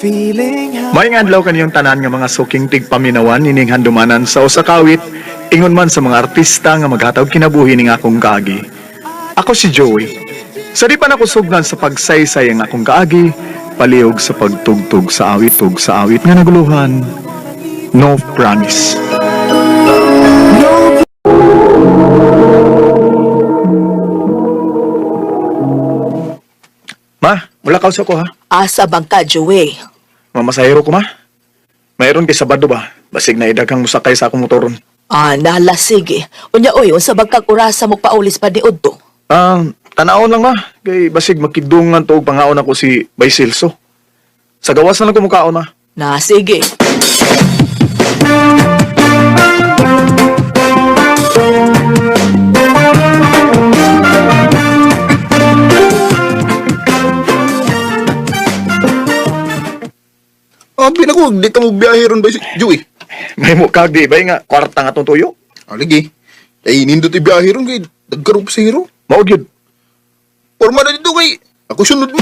Feeling how May adlaw kaniyong tanan nga mga suking tigpaminawan ining handumanan sa usa ka awit, ingon man sa mga artista nga maghatag kinabuhi ning akong kaagi. Ako si Joey. Sa di pa nakusugnan sa pagsaysay ang akong kaagi, palihog sa pagtugtog sa awit ug sa awit nga naguluhan. No promise. Ma, mula ka sa ko ha. Asa bang ka, Joey? Mamasahero ko ma. Mayroon kay Sabado ba? Basig na idaghang musakay sa akong motoron. Ah, nala, sige. Unya, oy, unsa bang kag orasa mo paulis pa ni Udto? Ah, tanawon lang ma. Kay basig makidungan to og pangaon ako si Bay Celso. Sa gawas na lang ko mukaon ma. Na, sige. Ah, pinako, di ka mo biyahe ron ba si Joey? May mukha di ba nga kwarta nga tong tuyo? Ah, lagi. Ay, nindot ibiyahe ron kay dagkaroon pa sa hero. Mao gyud. Porma na dito kay ako sunod mo.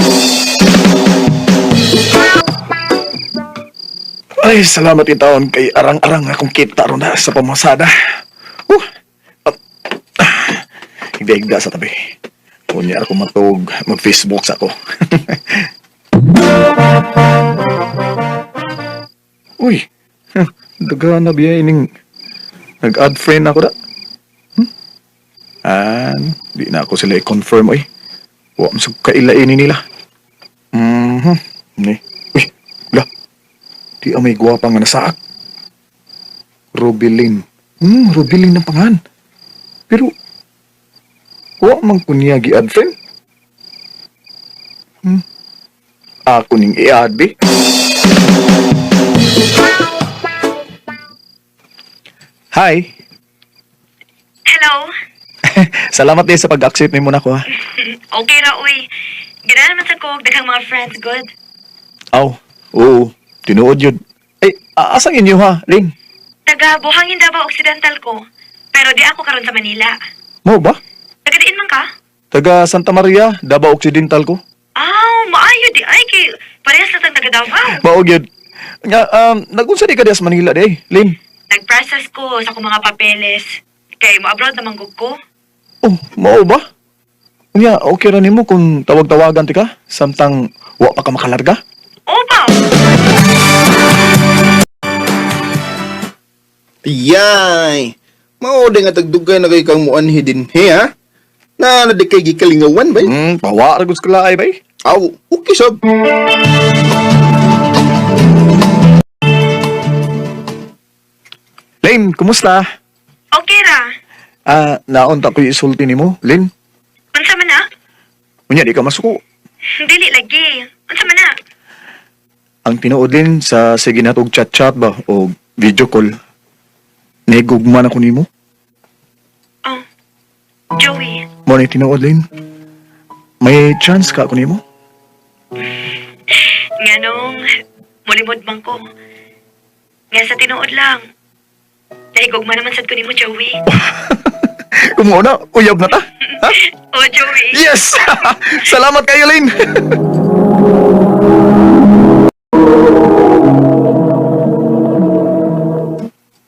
Ay, salamat taon kay arang-arang akong kita ron na sa pamasada. Ah, ah, higda-higda sa tabi. Unya ako matug, mag-Facebook sa ako. Uy, huh, daga na biya ining nag-add friend ako da. Hmm? Ah, di na ako sila i-confirm oy. Wa man sa kailain ni nila. Mhm. Ni. Uy, la. Di ang may gwapa nga nasaak. Rubilin. Rubilin ang pangan. Pero, wa man ko niya gi-add friend. Hmm. Ako ning i-add, be. Hi. Hello. Salamat din sa pag-accept nimo nako ha. Okay ra uy. Ganahan man sa kog daghang mga friends good. Aw, oo, tinuod yun. Ay, asang inyo ha, Ling? Taga Buhangin Davao Occidental ko. Pero di ako karon sa Manila. Mo ba? Taga diin man ka? Taga Santa Maria, Davao Occidental ko. Aw, maayo di ay kay parehas na tang taga Davao. Mao gyud. Nga nagunsa di ka diha sa Manila di, Lin? Nag-process ko sa akong mga papeles. Kay mo abroad naman gud ko. Oh, mao ba? Unya, okay ra nimo kung tawag-tawagan ti ka samtang wa pa ka makalarga? Oo ba? Yay! Mao nga tagdugay na kay kang muanhi din he ha? Na na di kay gikalingawan ba? Pawa ra gud sa kalaay bay. Aw, okay sab. Lin, kumusta? Okay ra. Ah, naunta ko isulti nimo, Lin. Unsa man na? Unya di ka masuko. Dili lagi. Unsa man na? Ang tinuod Lin sa sige na og chat-chat ba o video call. Nigugma na ko nimo. Oh. Joey, Mo ni tinuod Lin. May chance ka ako nimo? nganong mulimod man ko. Nga sa tinuod lang. Nahigugma naman sad ko nimo, Joey. Kung na, uyab na ta. Ha? Oh, Joey. Yes! Salamat kayo, Lin!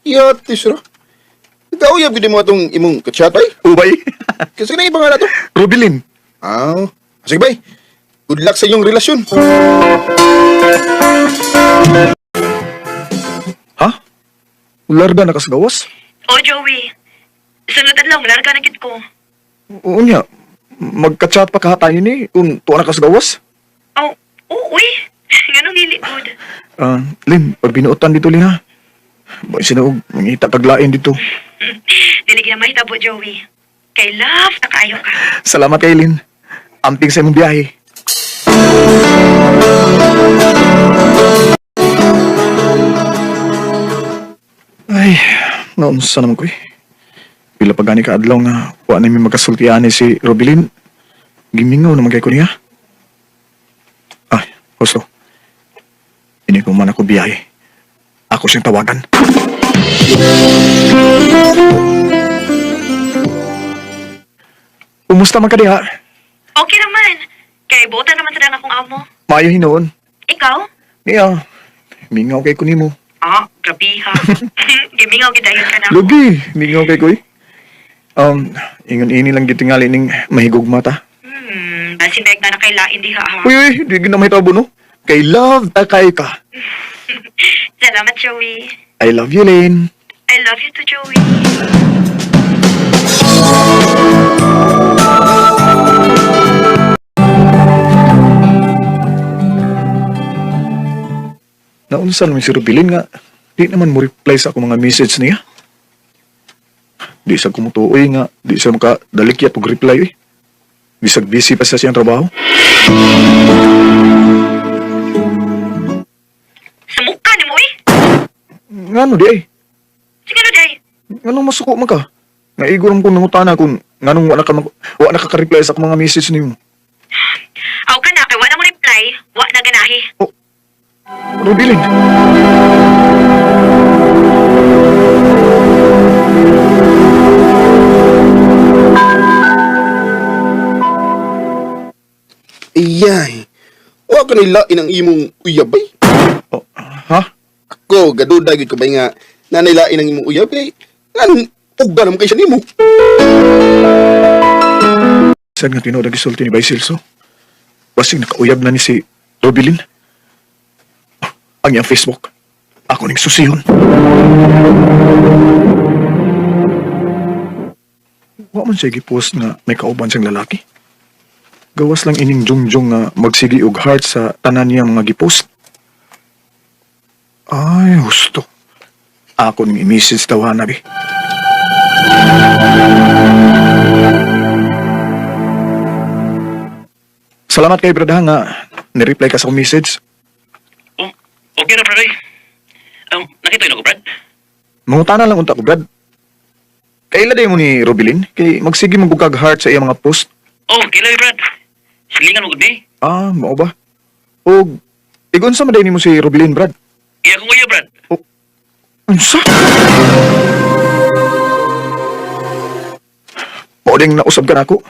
Yati sira. Ikaw gid mo atong imong kachat ay. Ubay. Kasi na ibang nga na to. Rubilin. Aw, sige bay. Good luck sa inyong relasyon. Ha? Larga na kasgawas? Oh, Joey. Sunod adlaw, malarga na gid ko. Oo niya. Magka-chat pa ka tayo ni kung tuwa na kasgawas. Oh, oh, uy. Nganong dili good. Ah, Lin, pag binuotan dito, Lin, ha? Ba, sinuog, mangita kaglain dito. Dili gid na mahitabo, Joey. Kay love na kaayo ka. Salamat kay Lin. Amping sa imong biyahe. Ay, naunsa naman ko eh. Pila pa gani ka adlaw nga wa na mi magkasultian ni si Robilin. Gimingaw naman kay ko niya. Ay, husto. Ini ko man ako biyahe. Ako siyang tawagan. Kumusta man ka diha? Okay naman. Kay buotan naman sa akong amo. Maayo hinuon. Ikaw? Niya, mingaw kay ko nimo. Ah, grabe ha. Gimingaw gid dayon ka na. Lugi, mingaw kay ko eh. Ingon ini lang gitingali ning mahigugma ta. Basin na na kay lain diha ha. Uy, uy, di gid na mahitabo no. Kay love ta kay ka. Salamat, Joey. I love you, Lane. I love you too, Joey. Naunsa naman si Rubilin nga, di naman mo reply sa akong mga message niya. Di sa kumutuoy nga, di sa makadalikyat og reply eh. Bisag busy pa sa siyang trabaho. Sumuka ni mo eh. Ngano di ay? Sige na, day. Nganong masuko man ka? Naigo ram kong nangutana kung nganong wa na ka ka-reply sa akong mga message nimo. Aw ka na, kay wa na mo reply. Wa na ganahi. Oh, Rubilin. Iyay. Wa ka lain ang imong uyab bay. Oh, ha? Ako gaduda gyud ko bay nga nanay lain ang imong uyab kay nganong ugda naman kay siya nimo. Saan nga tinuod ang gisulti ni Bay Celso? Basig nakauyab na ni si Rubilin. Ang iyang Facebook. Ako ning susihon. Wa man siya gipost nga may kauban siyang lalaki. Gawas lang ining jungjung nga magsigi og heart sa tanan niya mga gipost. Ay, husto. Ako ning i-message tawanan bi. Salamat kay brother nga ni-reply ka sa akong message. Oh, okay na, Brad. Oy. Nakita yun ako, Brad. Mangutana lang unta ko, Brad. Kaila day mo ni Rubilin? Kay magsige mo kag heart sa iya mga post. Oh, kaila yun, Brad. Silingan mo gud ni. Ah, mao ba? Og igunsa man day nimo si Rubilin, Brad? Iya kong uya, Brad. Unsa? Mao ding nausab ka nako.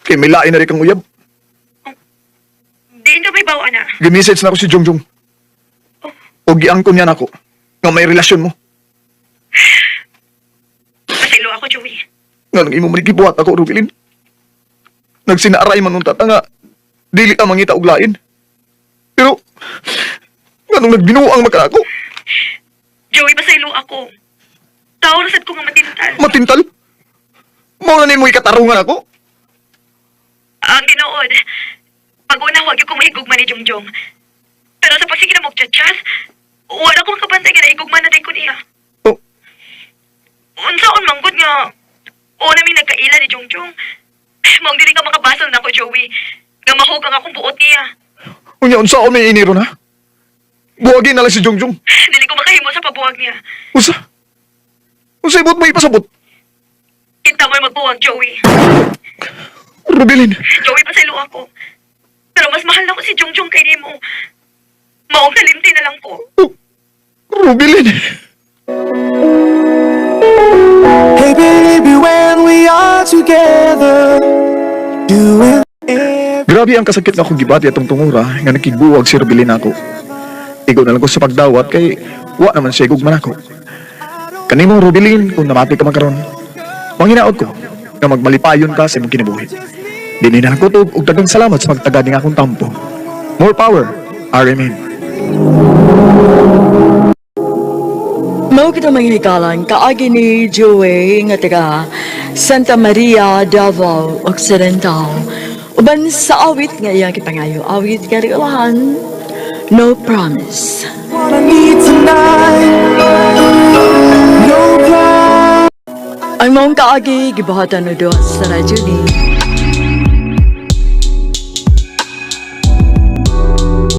Kay may lain na rin kang uyab. Diin ka may bawa na. Gi-message na ako si Jongjong. Og giangkon niya nako nga may relasyon mo. Pasaylo ako, Joey. Nga nang imo man gibuhat ako, Rubilin. Nagsinaaray man unta ta nga dili ta mangita og lain. Pero nganong nagbinuang man ka nako? Joey, pasaylo ako. Tao na sad ko nga matintal. Matintal. Mao na nimo ikatarungan ako. Ang ginood. Pag-una, huwag yung kumahigugma ni Jongjong. Pero sa pagsige na magchatchat, wala ko makabantay nga naigugma na din ko niya. Oh, Unsaon manggod nga, una mi nagkaila ni Jongjong. Maong dili ka makabasol na ako, Joey. Nga mahug ang akong buot niya. unya unsa may iniro na? Buwagin na lang si Jongjong. Dili ko makahimo sa pabuwag niya. Unsa? Unsa ibot mo ipasabot? Kita mo'y magbuwag, Joey. Rubilin. Joey, pasaylo ako. Pero mas mahal na ko si Jongjong kay nimo. Maong kalimti na lang ko. Oh, Rubilin. Hey baby, when we are together, doing Grabe ang kasakit na akong gibati atong tungura nga nakigbuwag si Rubilin ako. Igo na lang ko sa pagdawat kay wa naman siya gugman ako. Kanimo Rubilin kung namati ka man karon. Manginaot ko nga magmalipayon ka sa imong kinabuhi. Dini na lang kutob ug daghang salamat sa pagtagad ning akong tampo. More power, RMN. Mao kita manghikalan kaagi ni Joey nga taga Santa Maria, Davao Occidental. Uban sa awit nga iyang gipangayo, awit kariulahan, No Promise. what I need tonight. No plan. Ang maong kaagi gibuhatan no duha sa radyo ni